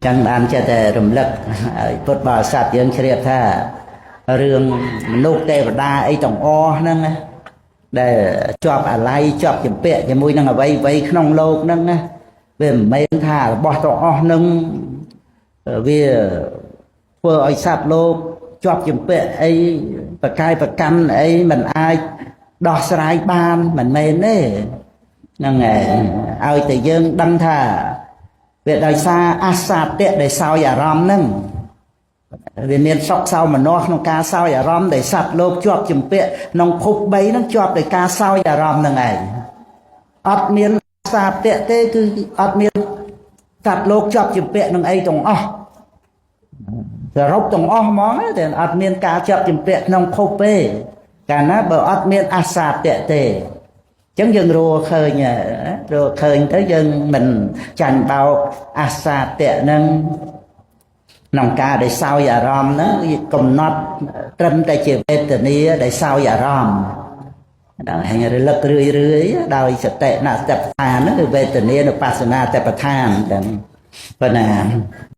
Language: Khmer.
ចឹងបានចេះតែរំលឹកឲ្យពុទ្ធបរិស័ទយើងជ្រាបថារឿងមនុស្សទេវតាអីទាំងអស់ហ្នឹងណាដែលជាប់អាល័យជាប់ជំពាក់ជាមួយនឹងអ្វីអ្វីក្នុងលោកហ្នឹងណាវាមិនមែនថារបស់ទាំងអស់ហ្នឹងវាធ្វើឲ្យសត្វលោកជាប់ជំពាក់អីប្រកាយប្រកាន់អីមិនអាចដោះស្រាយបានមិនមែនទេហ្នឹងឯងឲ្យតែយើងដឹងថាវាដោយសារអាសាទៈដែលសោយអារម្មណ៍ហ្នឹងវាមានសុខសោមនស្សក្នុងការសោយអារម្មណ៍ដែលសត្វលោកជាប់ជំពាក់ក្នុងភព3ហ្នឹងជាប់ដោយការសោយអារម្មណ៍ហ្នឹងឯងអត់មានអាសាទៈទេគឺអត់មានសត្វលោកជាប់ជំពាក់នឹងអីទាំងអស់សរុបទាំងអស់ហ្មងតែអត់មានការជាប់ជំពាក់ក្នុងភពទេកាលណាបើអត់មានអាសាទៈទេអញ្ចឹងយើងរកឃើញរកឃើញទៅយើងមិនចាញ់បោកអាសាទៈហ្នឹងក្នុងការដែលសោយអារម្មណ៍ហ្នឹងកំណត់ត្រឹមតែជាវេទនាដែលសោយអារម្មណ៍ដល់ហើយរលឹករឿយរឿយដោយសតិណសតិប្បដ្ឋានហ្នឹងគឺវេទនានុបស្សនាសតិប្បដ្ឋានចឹងប៉ុណ្ណា។